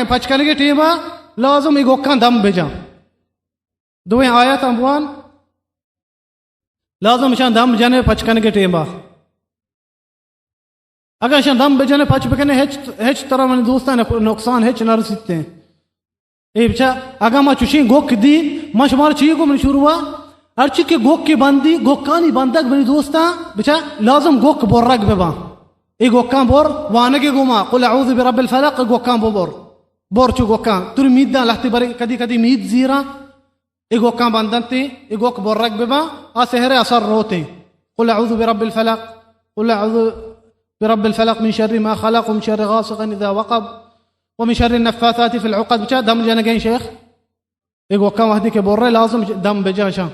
پچ کنگے ٹیما لازم اے گوکاں دم بجاں۔ دوئیں آیتاں بوان، لازم اشاں دم جنے پچ کنگے ٹیما۔ اگاں اشاں دم بجنے پچ بکنے، ہچ، ہچ طرح منی دوستاں نقصان ہچ نہ رسیتے۔ اے بچا، اگاں ما چوشیں گوک دی، ما شمار چی گو من شروع، ہرچی کہ گوک کے بندی، گوکانی بندگ منی دوستاں، بچا لازم گوک برگ بباں۔ اے گوکاں بر، وانگے گوما، قل اعوذ برب الفلق، گوکاں ببر۔ بر چو گوکاں، تری مید داں لہتے برے، کدی کدی مید زیراں۔ اے گوکاں بندنتے، اے گوک برگ بباں، آ سحر اثر روتے۔ قل اعوذ برب الفلق، قل اعوذ برب الفلق من شر ما خلق ومن شر غاسق اذا وقب ومن شر النفاثات في العقد۔ بچا دم جنگیں شیخ۔ اے گوکاں وہدی کہ برے لازم دم بجاشاں۔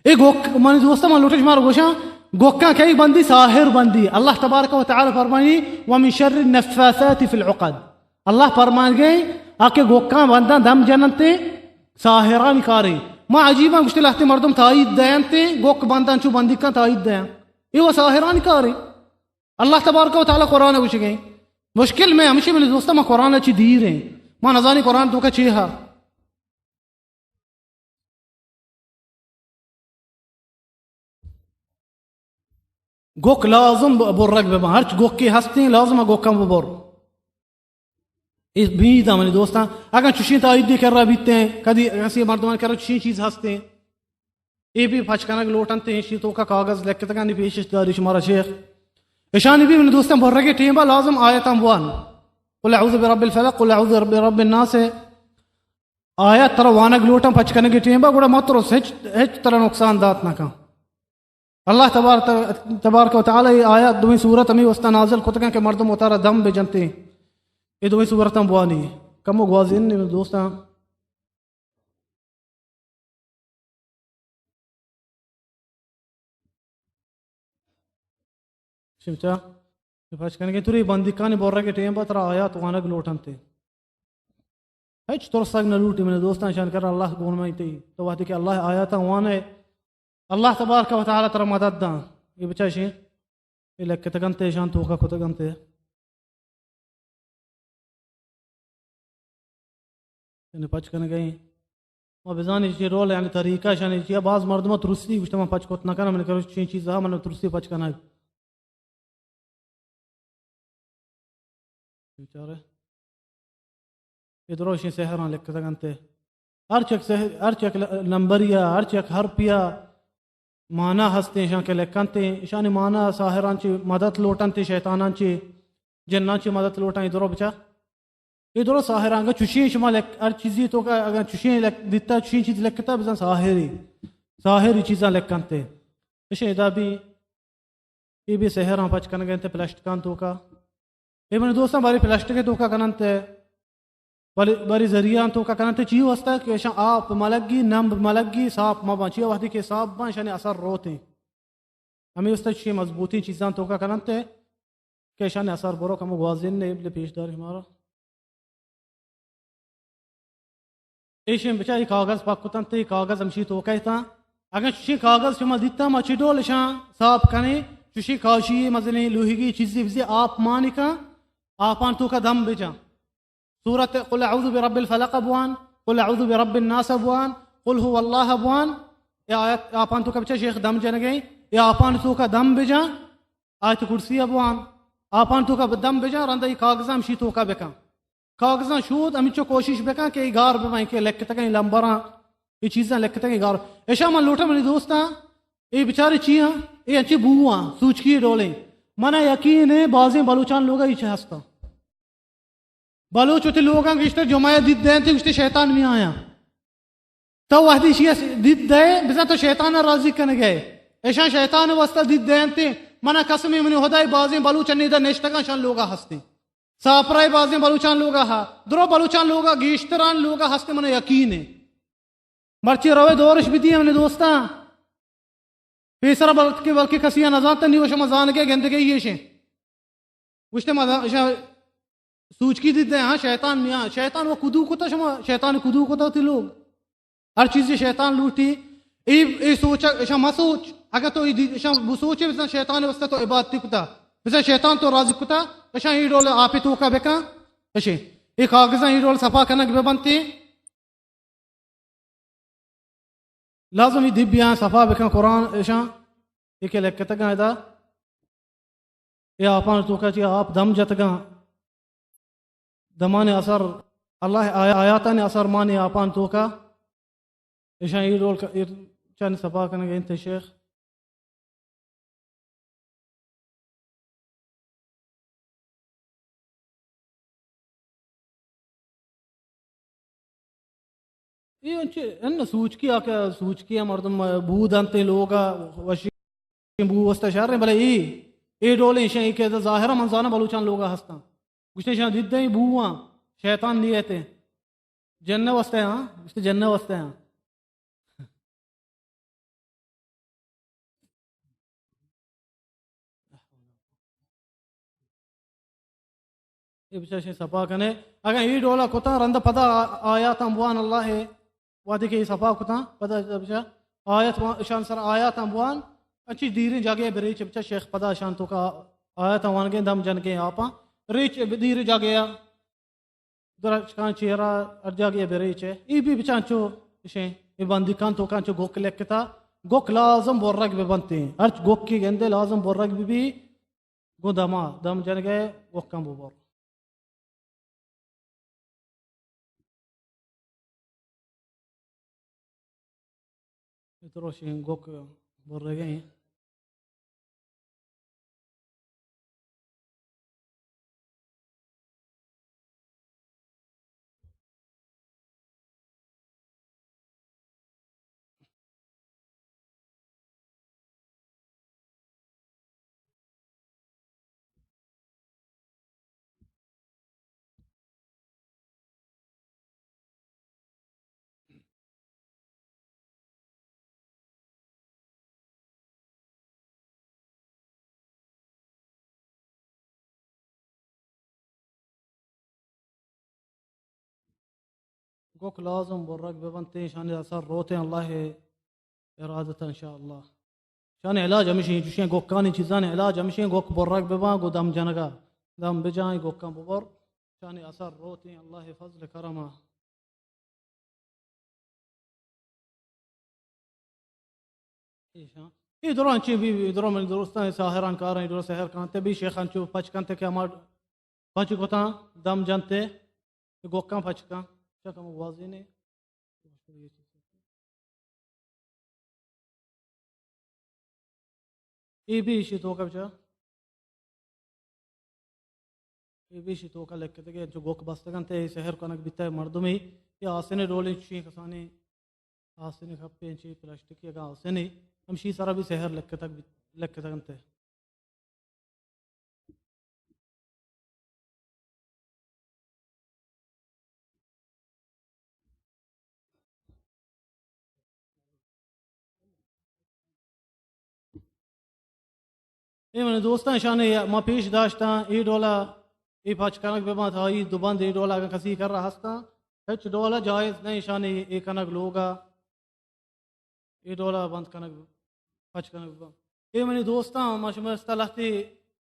اے گوک، منی دوستاں، من لوٹش مار گوشاں، گوکاں کئی بندی؟ ساحر بندی۔ اللہ تبارک و تعالی فرمانی، ومن شر النفاثات في العقد۔ اللہ فرمان گئے، آ کہ گوکاں بنداں دم جننتے، ساحرانی کارے۔ ما عجیباں گوشتے لہتے مردم تائید دینتے، گوک بنداں چو بندی کن تائید دین۔ اے و ساحرانی کارے۔ اللہ تبارک و تعالی قرآن گوشگے۔ مشکل میں ہمشی منی دوستاں، ما قرآن چی دیر ہیں۔ ما نزانی قرآن تو کا چی ہا۔ گوک لازم ب-، برگ بباں۔ ہرچ گوکے ہستیں، لازم گوکاں ببر۔ اے بید منی دوستاں، اگاں چشیں تائیدی کرا بیتیں، کدی کسی مردمان کرا چشیں چیز ہستیں، اے بھی پچ کنگ لوٹنت، ایشی توکا کاغذ لکھتگانی پیشش داری شمارا شیخ۔ اشانی بھی منی دوستاں برگے ٹیمبا لازم آیتاں بوان۔ قل اعوذ برب الفلق، قل اعوذ برب الناس۔ آیات ترا وانگ لوٹاں پچ کنگے ٹیمبا، گڑا مترس ہچ، ہچ ترا نقصان دات نہ کن۔ اللہ تبار-، تبارک و تعالی اے آیات دوئیں سورت ہمیں واسطہ نازل کتگاں کہ مردم وتارا دم بجنتے۔ اے دوئیں سورتاں بوانی۔ کمو گوازین نے دوستاں۔ شمچا، پچ کنگے توری بندیکانی بورگے ٹیم با ترا آیات وانگ لوٹنتے۔ ہچ ترسگ نہ لوٹی، من دوستاں، شان کر اللہ گون میں تی۔ تو وقتی کہ اللہ آیات وانے، اللہ تبارک و تعالی ترا مدد داں۔ اے بچا شی، اے لکتگنتے، شان توکا کتگنتے۔ یعنی پچ کنگے۔ ما بزانی چی رول، یعنی طریقہ شانی چی۔ باز مردم ترسی گوشت، من پچ کت نہ کنم، من کرو چین چیز ہا، من ترسی پچ کنگ۔ بیچارے۔ اے دروشیں سحراں لکھتگ انت۔ ہر چک سحر، ہر چک ل-، نمبریا، ہر چک حرفیا مانا ہستیں، اشاں کہ لکھنتیں، اشانی مانا ساحراں چی مدد لوٹنت، شیطاناں چی، جناں چی مدد لوٹاں، اے درو بچا۔ اے درو ساحراں، اگاں چشیں شما لک-، ہر چیزی توکا، اگاں چشیں لک-، دیتا، چشیں چیز لکھتا، بزن ساحری، ساحری چیزاں لکھنتے۔ اشیں ادا بھی اے بھی سحراں پچ کنگ انت پلاسٹکاں توکا۔ اے منی دوستاں، باری پلاسٹک توکا کننت، باری، باری ذریعہ توکا کننت، چی واسطہ کہ اشاں آپ ملگی، نمب ملگی، صاف مباں۔ چی وقتی کہ صاف باں، اشانی اثر روتیں۔ ہمیں واسطہ چی مضبوطیں چیزاں توکا کننت کہ اشانی اثر برو۔ کمو گوازین نے پیش دار ہمارا۔ ایشیں بچا اے کاغذ پاک کتنت، اے کاغذ ہمشی توکا اتاں۔ اگاں چشیں کاغذ شما دیتاں، ما چی ڈول اشاں صاف کنیں، چشیں کاشی مزنیں لوہیگی چیزی بزی آپ مانکاں، آپاں توکا دم بجاں۔ سورت قل اعوذ برب الفلق بوان، قل اعوذ برب الناس بوان، قل هو اللہ بوان۔ اے آیت آپاں توکا بچا شیخ دم جنگیں، اے آپاں توکا دم بجاں۔ آیت کرسی ء بوان، آپان توکا دم بجاں، رندا اے کاغذاں ہمشی توکا بکن۔ کاغذاں شود ہمینچو کوشش بکن کہ اے گار ببیں کہ لکھتگیں لمبراں، اے چیزاں لکھتگیں گار۔ اشاں من لوٹاں منی دوستاں، اے بچارے چی آں؟ اے انچیں بو آں، سوچکی ڈولیں۔ منا یقین ہے بازیں بلوچان لوگا اے چی ہستاں۔ بلوچ وتی لوگاں گیشتر جمعہ ء دید دینت، گوشتے شیطان میاں آیاں۔ تو وہدی ایشی ء دید دئے، بزاں تو شیطان ء راضی کنگ ئے۔ اشاں شیطان ء واسطہ دید دینت۔ منا قسم منی خدائے، بازیں بلوچ انی ادا نشتگاں، شان لوگا ہستیں۔ ساپرائے بازیں بلوچان لوگا ہا۔ درو بلوچان لوگا گیشتران لوگا ہستیں، منا یقین ہے۔ مرچی روے دورش بدی منی دوستاں۔ پیسرا بلکہ، بلکہ کسی ء نزانت، نی و شما زانگے گندگے ایشیں۔ گوشتے ما اشاں سوچکی دیتے، ہاں، شیطان میاں، شیطان و کدو کتا شما، شیطان کدو کتا تی لوگ۔ ہر چیزی شیطان لوٹی۔ اے، اے سوچ، اشاں ما سوچ۔ اگر تو اے دی-، اشاں بو سوچے، بزن شیطان واسطہ تو عبادتی کتا۔ بزن شیطان تو راضی کتا۔ اشاں اے ڈول آپے توکا بکن۔ اشے۔ اے کاغذاں اے ڈول صفا کنگ بہ بنت، لازم اے دبیاں صفا بکن قرآن اشاں، اے کہ لکتگاں ادا، اے آپان توکا چی آپ دم جتگاں، دمانی اثر، اللہ آیا-، آیاتانی اثر مانی آپان توکا، اشاں اے ڈول ک-، اے چانی صفا کنگ انت شیخ۔ اے انچے ان سوچکی آ کہ سوچکی آ مردم بو دنت لوگا وشی بو واسطہ شر، بلے اے، اے ڈول ایشاں اے کہ ظاہر من زاناں بلوچان لوگا ہستاں۔ گوشتے ایشاں دید دیں بو آں، شیطان لیے تے۔ جنہ واسطہ ہاں، گوشتے جنہ واسطہ ہاں۔ اے بچار شے صفا کنے۔ اگاں اے ڈولا کتاں، رند پدا آ-، آیاتاں بوان اللہ اے۔ وہدے کہ اے صفا کتاں، پدا بچار آیت وا-، شان سر آیاتاں بوان، انچی دیریں جاگے بریچ بچار شیخ پدا شان توکا آیاتاں وانگیں دم جنگیں آپاں۔ ریچ دیریں جاگے آ۔ درچکاں چیرا ہر جاگے بریچ اے۔ اے بی بچار چو اشیں۔ اے بندیکاں توکاں چو گوک لکتا۔ گوک لازم برگ بہ بنتیں۔ ہرچ گوکی گندے لازم برگ بہ بی۔ گوں دما، دم جنگے گوکاں ببر۔ اے تروشیں گوک برگیں۔ گوک لازم برگ بہ بنتیں، ایشانی اثر روتیں اللہ ءِ ارادت انشاءاللہ۔ ایشانی علاج ہمیشیں، چوشیں گوکانی چیزانی علاج ہمیشیں، گوک برگ بہ باں، گوں دم جنگا، دم بجائیں، گوکاں ببر، ایشانی اثر روتیں اللہ ءِ فضل کرما۔ ایشاں۔ اے درو انچیں بی، اے درو منی درستاں، اے ساحران کاراں، اے درو سحر کنت، بی شیخ انچو پچ کنت کہ ہما پچ کتاں، دم جنت، اے گوکاں پچ کن۔ چا کمو گوازینے۔ اے بی ایشی توکا بچا۔ اے بی ایشی توکا لکتگے، انچو گوک بستگ انت، اے سحر کنگ بیتہ مردمے، اے آسن ڈولیں چوشیں کسانیں آسن کپے، انچیں پلاسٹکی اگاں آسنے، ہمشی سرا بی سحر لکتگ بیت، لکتگ انت۔ اے منی دوستاں، اشانی ما پیش داشتاں، اے ڈولا اے پچ کنگ بہ بنت، ہائی دو بند اے ڈولا اگاں کسی کرا ہستاں، ہچ ڈولا جائز نہ اشانی اے کنگ لوگا۔ اے ڈولا بند کنگ، پچ کنگ بہ بنت۔ اے منی دوستاں، ما شما استا لہتے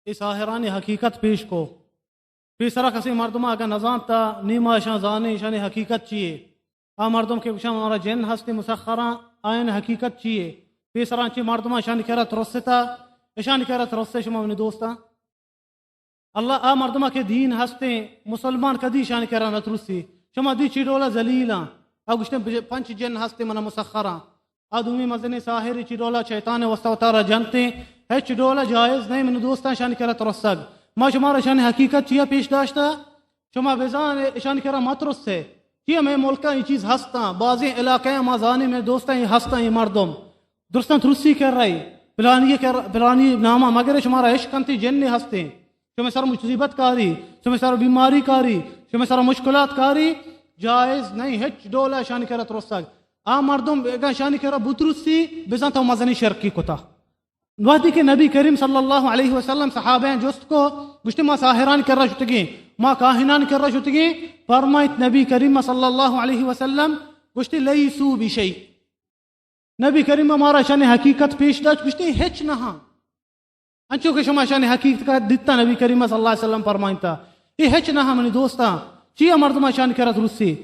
اے ساحرانی حقیقت پیش کو۔ پیسرا کسے مردما اگاں نزانتا، نی ما اشاں زانیں اشانی حقیقت چیے۔ آ مردم کہ گوشاں مارا جن ہستے مسخراں، آیانی حقیقت چیے؟ پیسرا انچیں مردما اشانی کرا ترستا، اشانی کرا ترسے شما منی دوستاں۔ اللہ، آ مردما کہ دین ہستیں، مسلمان کدی اشانی کرا نہ ترسی۔ شما دی چی ڈولا ذلیلاں۔ آ گوشتیں بج-، پنچ جن ہستیں منا مسخراں۔ آ دومی مزنیں ساحر چی ڈولا شیطان واسطہ وتارا جنتیں۔ ہچ ڈولا جائز نہیں منی دوستاں اشانی کرا ترسگ۔ ما شمارا اشانی حقیقت چیا پیش داشتا؟ شما بزان اشانی کرا مہ ترسے۔ چیا مئے ملکاں اے چیز ہستاں، بازیں علاقہ ما زانیں مئے دوستاں اے ہستاں اے مردم۔ درستاں ترسی کر رہی، پلانی کر، پلانی نامہ مگر شمارا عشق انت جن ہستیں، شمے سر مصیبت کاری، شمے سر بیماری کاری، شمے سر مشکلات کاری، جائز نہیں ہچ ڈولا اشانی کرا ترسگ۔ آ مردم اگاں اشانی کرا بترسی، بزاں تو مزنی شرکی کتا۔ وہدی کہ نبی کریم صلی اللہ علیہ وسلم صحابیاں جست کو، گوشتی ما ساحران کرا شتگیں، ما کاہنان کرا شتگیں، فرمائیت نبی کریم صلی اللہ علیہ وسلم گوشتی لیسو بشیء۔ نبی کریم ءَ مارا اشانی حقیقت پیش داشت، گوشتی، ہچ نہ ہاں۔ انچو کہ شما اشانی حقیقت دیتا، نبی کریم صلی اللہ علیہ وسلم فرمائنتا، اے ہچ نہ ہاں منی دوستاں۔ چیا مردماں شان کرا ترسی؟